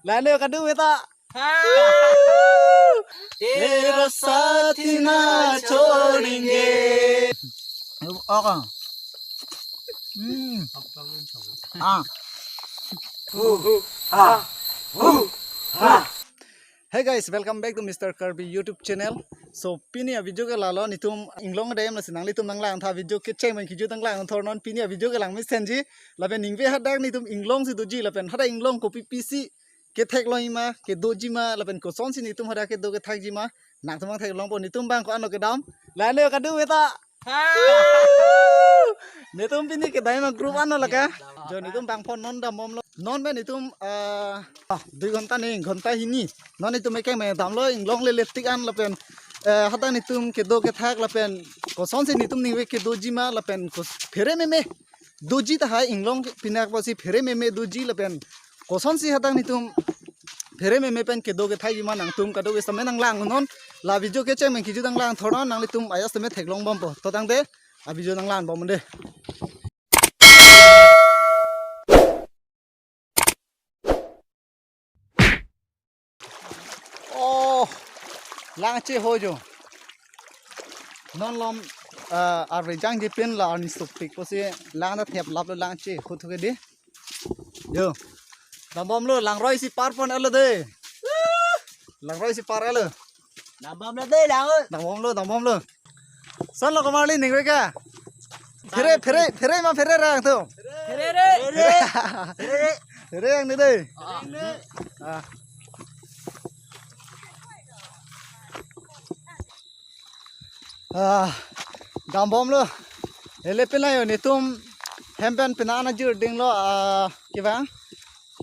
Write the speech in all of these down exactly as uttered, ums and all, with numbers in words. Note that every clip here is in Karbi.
Lale kadu beta. तेरा साथ ना छोड़ेंगे. Oka. Hmm. Ah. Hey guys, welcome back to Mister Karbi YouTube channel. So pini a video ke lalo, netum inglong dam lasi nanglitum nanglangtha, video kecheng pen kejut nanglangthor non. Pini a video ke langmesenji, lapen ningve hadak netum inglong si doji lapen hadak inglong kopi pisi ketheklongji ma, kedoji ma, lapen kosonsi netum hadak kedo kethakji ma, nangtum nangtheklongpo. Netum bang ko-an lo kedam? Lale kadu beta. Netum pini kedam a group an lo lake. Jo netum bang phone non dambomlo. Non pen netum, ah, ah, dui ghonta ne, ghonta hini. Non netum ekeng me damlo inglong lele tik an lapen, eh, hadak netum kedo kethak lapen kosonsi netum ningve kedoji ma lapen kos-, phere meme doji tahai inglong pinak pusi phere meme doji lapen kosonsi hadak netum phere meme pen kedo kethakji ma, nangtum kado ke same nanglang non. La video kecheng pen kejut nanglangthor non, nanglitum a-ya same theklongbompo. To tangte a video nanglangbom de. Oh, lang che ho jo. Non lom, eh, arve jangje pen la arni sopik pusi lang ta thep laplo, lang che ho thu ke di. Jo. Dambomlo, langroi si par pon elo de. Langroi si par elo. Dambomlo de, lang. Dambomlo, dambomlo. Son lo komarli ningve ke? Phere, phere, phere ma phere rang tu. Phere re. Phere. Phere. Phere yang ni de. Ah. Ah. Ah, dambomlo. Ele pina yo netum hem pen pina ana jur dinglo, ah, kevang.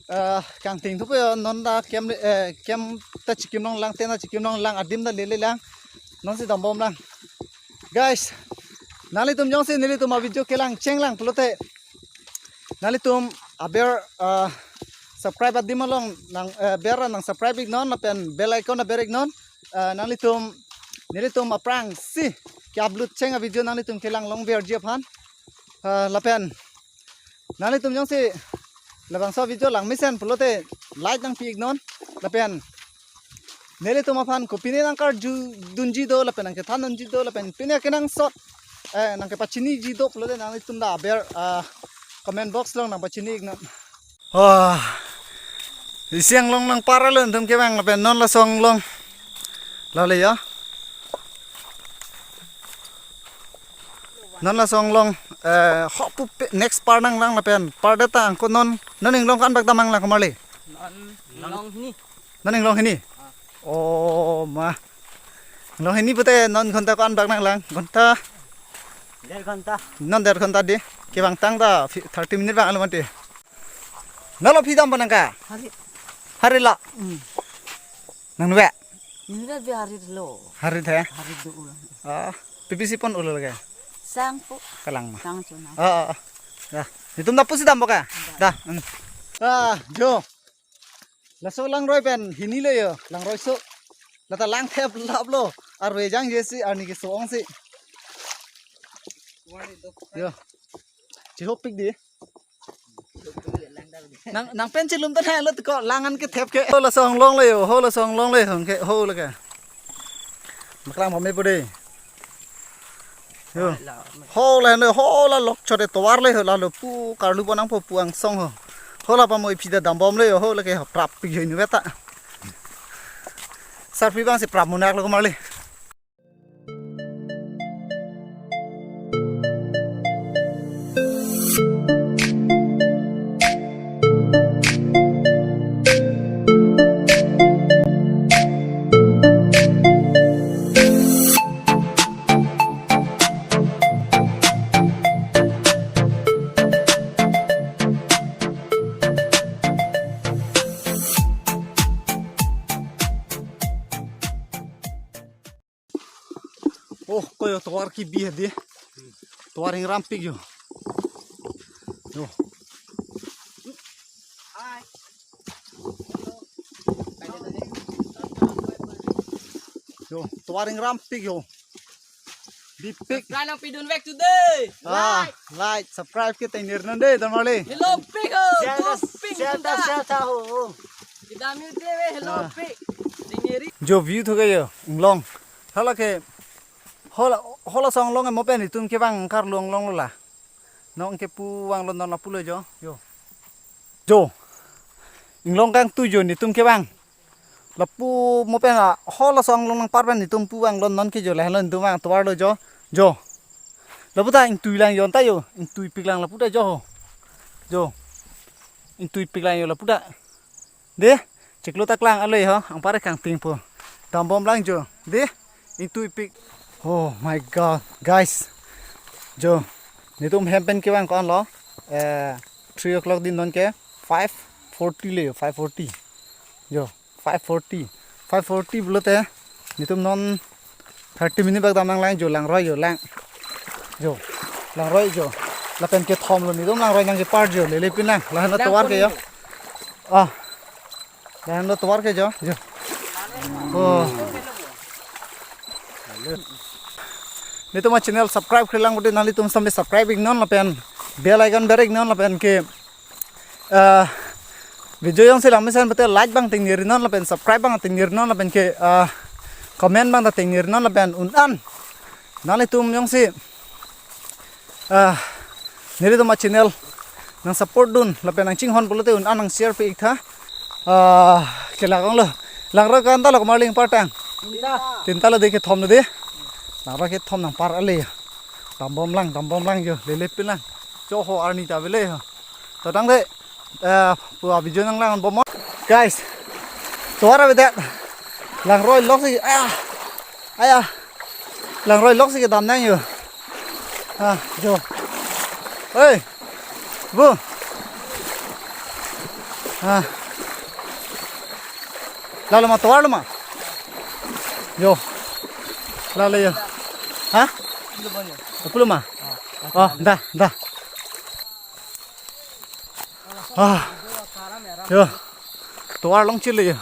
Ah, kangting thupo yo non ta kem, eh, kem ta chikim nanglang, tent ta chikim nanglang, adim ta lele lang. Non si dambomlang. Guys, nanglitum jongsi nelitum a video kelang chenglang pulote nanglitum aber, ah, subscribe adim along nang, eh, ber nang subscribe iknon lapen bell icon aber iknon. Ah, nanglitum, nelitum aphrangsi ke-upload cheng a video nanglitum kelang longverji aphan. Ah, lapen nanglitum jongsi labangso video langmesen pulote like nangpi iknon. Lapen nelitum aphan kopine nangkarju dunji do lapen nangkethan dunji do lapen pine kenangsot, eh, nangkepachiniji do pulote nanglitum ta aber, ah, comment box along nangpachini iknon. Oh, isi anglong nangpar alo netum kevang lapen non laso anglong. Lale ya. Non laso anglong, eh, hopu pe-, next par nanglang lapen par deta angko non, non inglong ko-an bak dam nanglang komarli. Non, non hini. Non inglong hini. Oh, ma. Inglong hini pute non ghonta ko-an bak nanglang? Ghonta. Der ghonta. Non der ghonta di. Kevang tang ta fi-, thirty minute bang alo mati. Nalo phi dam panangka? Hari. Hari la. Hmm. Nang nube? Nube bi hari lo. Hari the? Hari do ulang. Ah, P P C pon ulo lagi. Sang po. Kalang ma. Sang chuna. Ah, ah, ah. Dah. Netum ta pusi dampo ke? Dah. Hmm. Ah, jo. Laso langroi pen hini le yo, langroi so. Lata lang thep laplo. Arve jangje si arni keso-ong si. Yo. Chihopik di. Nang, nang pen chilum ta nang lo tiko lang an kethep ke. Ho laso anglong le yo, ho laso anglong le hong ke, ho le ke. Maklang pame pudi. Yo. Ho le ne, ho la lok chore tovar le ho, lalo pu karlu ponang po pu angsong ho. Ho la pamoi phi ta dambomle yo, ho le ke ho prap pi ho ni beta. Sarpi bang si prap munak lo komarli. Oh, ko yo tovar kebi hedi. Tovar ingrampik yo. Yo. Yo, tovar ingrampik yo. Bipik. Subscribe nangpidun vek today. Ah, like, subscribe ke tenir nande, damali. Hello, pik ho. Share ta, share ta, share ta ho. Dam yu te we, hello, Ah. Pe. Dingeri. Jo view thu ke jo, inglong. Hala ke, hala, hala asong along mo pen itum kevang karlu inglong lo la. Non ke pu vanglo non lapu lo jo, jo. Jo. Inglong kangtui jo netum kevang. Lapu mo pen a, hala asong along nangpar pen netum pu vanglo non ke jo, lahenlo netum vang tovar lo jo. Jo. Lapu ta ingtui lang jo ta jo. Ingtui pik lang lapu ta jo ho. Jo. Ingtui pik lang jo lapu ta. De, chiklo ta klang ale ho, anpar kangting po. Dambom lang jo. De, ingtui pik. Oh my God, guys. Jo. Netum hem pen kevang ko-an lo. Eh, three o'clock din non ke five forty le, five forty. Jo, five forty. Five forty pulote netum non thirty minute bak dam nanglang jo, langroi jo, lang. Jo, langroi jo. Lapen kethom lo netum langroi nangkepar jo, lele pin lang. Lahenlo tovar ke jo. Ah. Lahenlo tovar ke jo, jo. Oh. Netum a-channel subscribe kri lang pute nanglitum sitame subscribe iknon lapen bell icon ber iknon lapen ke, ah, video jongsi langmesen pute like bang tengneri non lapen subscribe bang tengneri non lapen ke, ah, comment bang ta tengneri non lapen un-an nanglitum jongsi, ah, nelitum a-channel nang support dun lapen nangchinghon pulote un-an nang share pi ik tha. Ah, kelak ong lo. Langroi ko-an ta lo, komarli ingpar tang. Tinta. Tinta lo de, kethom lo de. Langroi kethom nangpar ale. Dambom lang, dambom lang jo, lele pin lang. Jo ho arni ta vele ho. To tangte, eh, pu a-video nanglang bomnon. Guys, tovar avedet. Langroi lok si, aya. Aya. Langroi lok si kedam nang jo. Ah, jo. Hei. Bu. Ah. Lalo ma, tovar lo ma? Jo. Lalo jo. Ha? Pulo ma? Oh, da, da. Ah. Jo. Tovar longchil jo.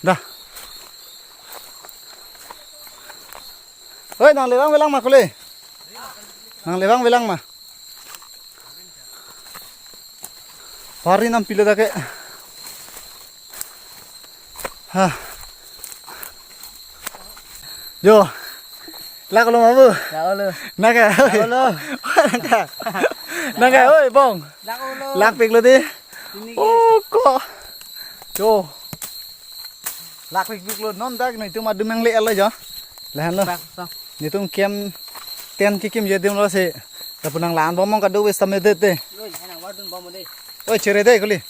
Da. Oi, nang levang velang ma kule? Nang levang velang ma? Pari nam pilo dak ke. Ha. Jo. Lak lo ma bu? Lak lo. Naka. Lak lo. Naka. Naka, oi, bong. Lak lo. Lak pik lo di. Ini ke. Oh, ko. Jo. Lak pik pik lo non dak netum adum nangle lo jo. Lahenlo. Pak, pak. Netum kem tent kekim je adim lo si. Lapu nanglang bomnon kado wes tame det te. Oi, hai nang wardun bomnon de. Oi, chere de kuli.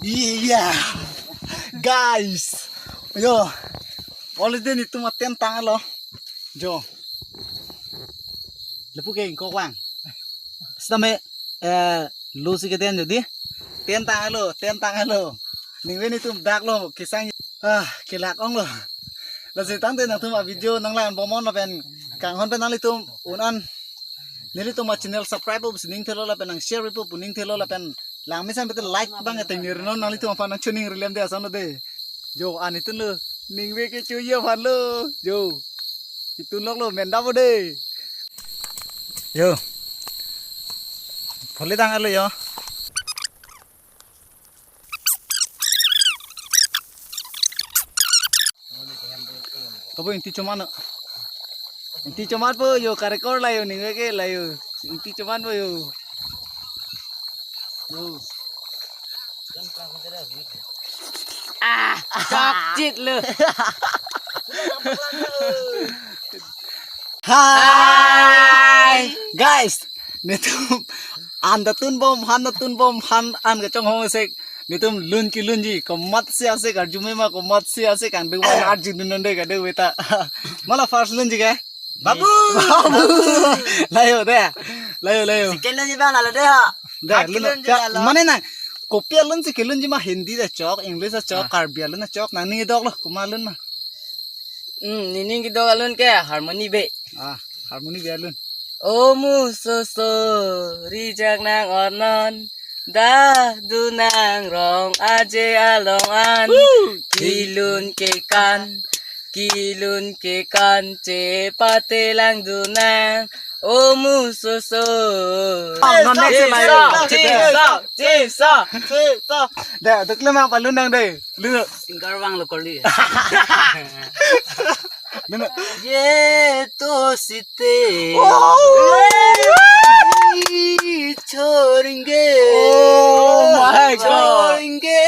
Iya, guys. Yo, already netum a-tent tanglo. Jo. Lapu ke ingkok vang. Sitame, eh, lo si ke-tent jo di. Tent tanglo, tent tanglo. Ningve netum dak lo, kesang, ah, kelak ong lo. Lasi tangte nangtum a-video nanglang bomnon lapen kanghon pen nanglitum un-an. Nelitum a-channel subscribe pu sining thelo lapen nang share pu puning thelo lapen langmesen pute like bang tengneri non, nanglitum aphan nang chuning rilem de ason lo de. Jo, ani tun lo. Ningve kecho ye aphan lo. Jo. Itun lok lo menda bo de. Jo. Pholi tanglo jo. Tobo ingti choman. Ingti choman po jo, karekor layo, ningve ke layo. Ingti choman po jo. Jo. Ah, chokchit lo. Hai. Guys, netum an ta tunbom, han ta tunbom, han an kachonghong sek. Netum lun kelunji, komatsi asek arjume ma, komatsi asek kangdeng ma arjudun non de kadokave ta. Mala first lunji ke? Babu! Babu! Layo de. Layo, layo. Second alun ji bang lalo de ha. De, Third alun alun ji ka, lalo. Mane na, kopi alun si kelun ji ma, Hindi de chok, English de chok, Ah. Karbi alun de chok, nangning kedok lo, komat alun ma. Hmm, nening kedok alun ke harmony be. Ah, harmony be alun. O musoso, rijak nang onon, dah dunang rong aje along an. Woo! Kelun kekan, kelun kekan chepate lang dunang. O musoso. Oh, no, next Jisa, line. Jisa, Jisa. Jisa. De, duk lema palun nang de. Lu. Singer bang lo kali. Lu. Ye to site. Oh. Chorenge. Oh my God. Chorenge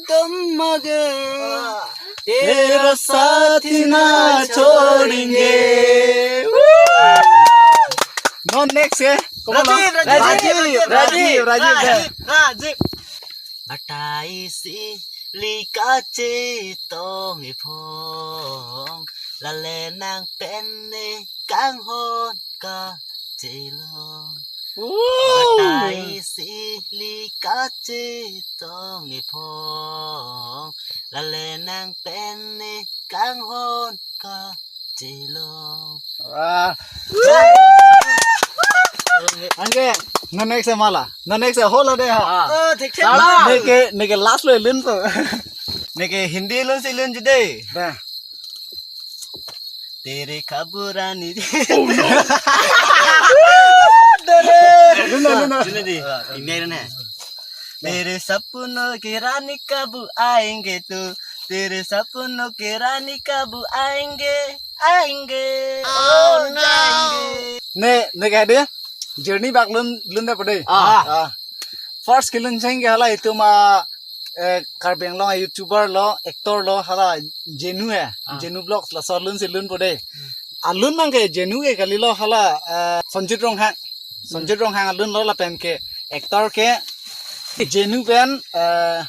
dum magar. Tera saath na chorenge. Woo! No, next, eh? Come on, Rajiv, no? Rajiv, Rajiv, Rajiv, Rajiv, Rajiv, Rajiv. Rajiv. Batai si lika chetong iphong, lale nang pen ne kanghon kachelong. Woo! Batai si lika chetong iphong, lale nang pen ne kanghon kachelong. Wah. Anke, non next e mala. Non next e hola de ha. Ah. Oh, thik thik. Salah. Neke, neke last lo lun po. Neke Hindi lun si lun ji de. Dah. Tere khabu rani. Oh no. Dere. Luna, luna. Luna di. Ini na. Tere sapno ki rani kabu aayenge tu. Tere sapno ki rani kabu aayenge, aayenge. Oh, oh no. Aayenge. Ne, ne kya de? Journey bak lun, lun de pade. Ah. Ah. First kelun cheng ke hala itum a, eh, Karbi Anglong a YouTuber lo, actor lo, hala Jenu he. Ah. Jenu Vlogs laso alun si lun pade. Alun mang ke Jenu ke kali lo hala, eh, Sonjit Ronghang. Sonjit Ronghang alun lo lapen ke actor ke Jenu pen, eh,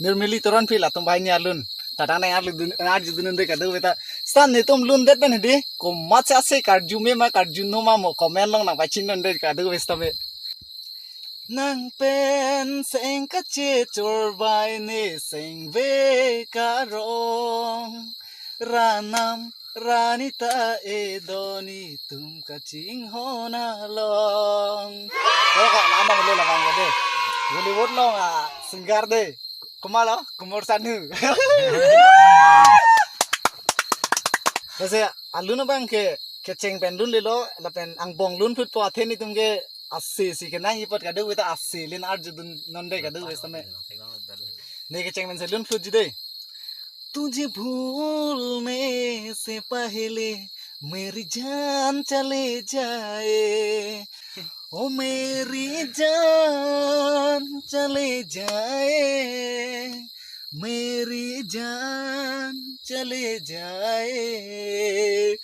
Nirmili Toronphil atum banghini alun. Tadang nang arlu dun, arju dun de kado beta. Seta netum lun det pen hedi. Komat si ase karju me ma karju no ma mo comment along nang pachin non de kado beta me. Nang pen seng kachechor bai ne seng ve karong. Ranam rani ta e doni tum kachinghon along. Kok kok lama le labang de. Bollywood along a singer de. Komat lo, Kumar Sanu. Lasi alun abang ke kecheng pen lun lelo, lapen angbong lun phut po athe netum ke ase si kenang ipot kado beta ase lin arju dun non de kado beta me. Ne kecheng pen si lun phut ji de. तुझे भूलने से पहले मेरी जान चले जाए, ओ मेरी जान चले जाए, मेरी जान चले जाए।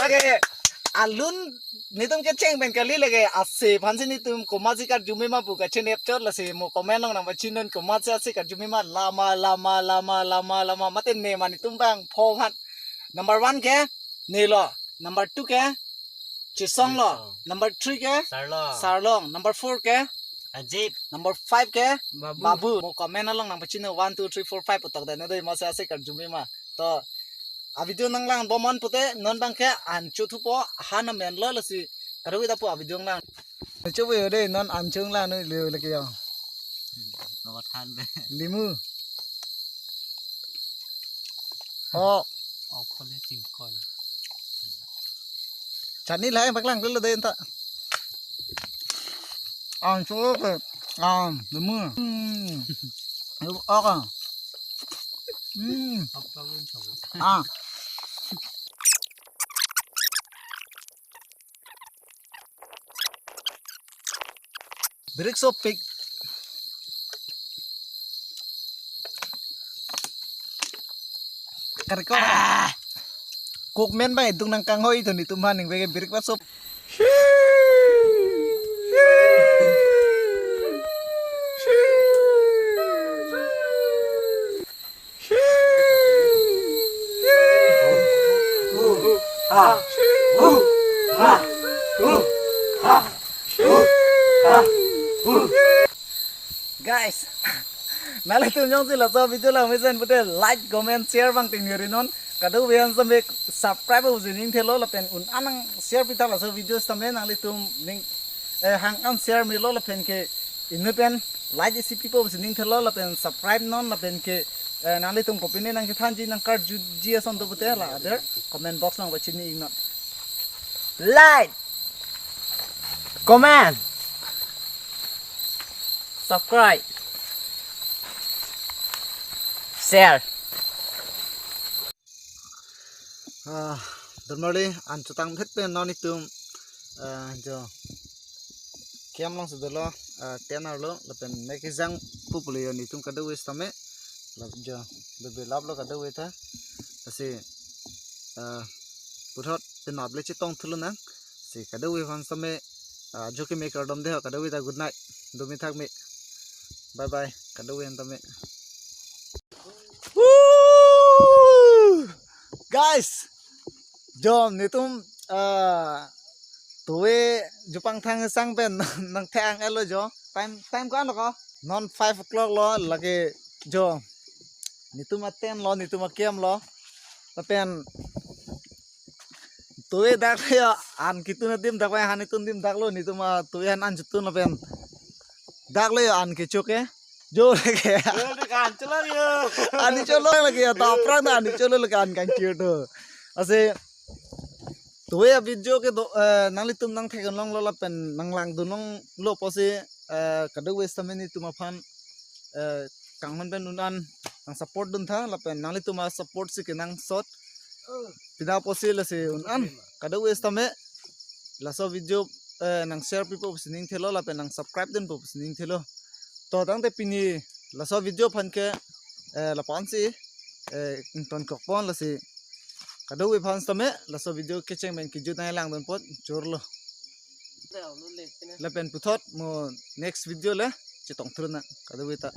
Lake alun netum kecheng pen kali lake ase aphan si netum komat si karju me ma pu kachinep chot lasi mo comment along nang pachin non komat si ase karju me ma lama lama lama lama lama mate ne ma netum bang pho aphan. Number one ke ne lo, number two ke Chesong lo, Chesong. Number three ke Sarlong. Sarlong, number four ke Ajib. Number five ke Babu. Babu. Mo comment along nang pachin non one, two, three, four, five putok dan de mo si ase karju me ma. To a video nang lang bomon pute non bang ke ancho thupo han amen lo lasi. Kado beta po a video lang. Ancho ve de non ancho lang no le le ke yo. Nomor han de. Limu. Oh. Oh, khole chingkoi. Chani lahai paklang dulu deh enta. Ang suka ke. Ang demu. Hmm. Ayo, oka. Hmm. Ah. Birik sopik. Karikor. Ah! Kok men bai dung nang kanghoi to netum han ning bege birik pasop. Guys, nanglitum jongsi laso video lang mesen pute like, comment, share abang tengneri non. Kadokave an same subscribe pusi ning thelo lapen un-an nang share pitha laso video same nanglitum ning, eh, hang an share melo lapen ke inut pen like isi pipo pusi ning thelo lapen subscribe non lapen ke, eh, nanglitum kopine nangkethanji nangkarjuji ason do pute la ader comment box nang pachini iknon. Like, comment, subscribe, share. Ah, Donmarli an chotang phet pen non itum, ah, jo camp alongsi dolo, ah, tent arlo lapen mek kejang pu pule jo nitum kadokave sitame la jo bebe lap lo kadokave ta. Lasi, ah, puthot penap le chetong thulonang. Si kadokave aphan sitame, ah, jo keme kardom de ho kadokave ta, good night. Dumi thak me. Bye bye. Kadokave an tame. Woo! Guys, jo nitum, ah, tuve jupang thang sang pen nangthang elo jo. Time, time ko-an lo ko? Non five o'clock lo lake jo. Nitum a tent lo, nitum a camp lo. Lapen tuve dak le jo an ketun adim dak pai han ketun adim dak lo nitum a tuve han an chetun lapen dak le jo an kecho ke. Jo lake. Yo, de kan chalo yo. Ani cholo lake ya, ta aphrang na ani cholo lake an kangkir do. Lasi tuve a video ke do, eh, nanglitum nangthek longlo lapen nanglangdun longlo pusi, eh, kadokave sitame nitum aphan, eh, kanghon pen un-an nang support dun tha lapen nanglitum a support si kenangsot. Pida pusi lasi un-an kadokave sitame laso video, eh, nang share pipo pusi ning thelo lapen nang subscribe dunpo pusi ning thelo. To tangte pini laso video aphan ke, eh, lapu-an si, eh, ingtonkokpon lasi kadokave aphan sitame laso video kecheng pen kejut nang langdun apot chorlo. Lapen puthot mo next video le chetong thulonang kadokave ta.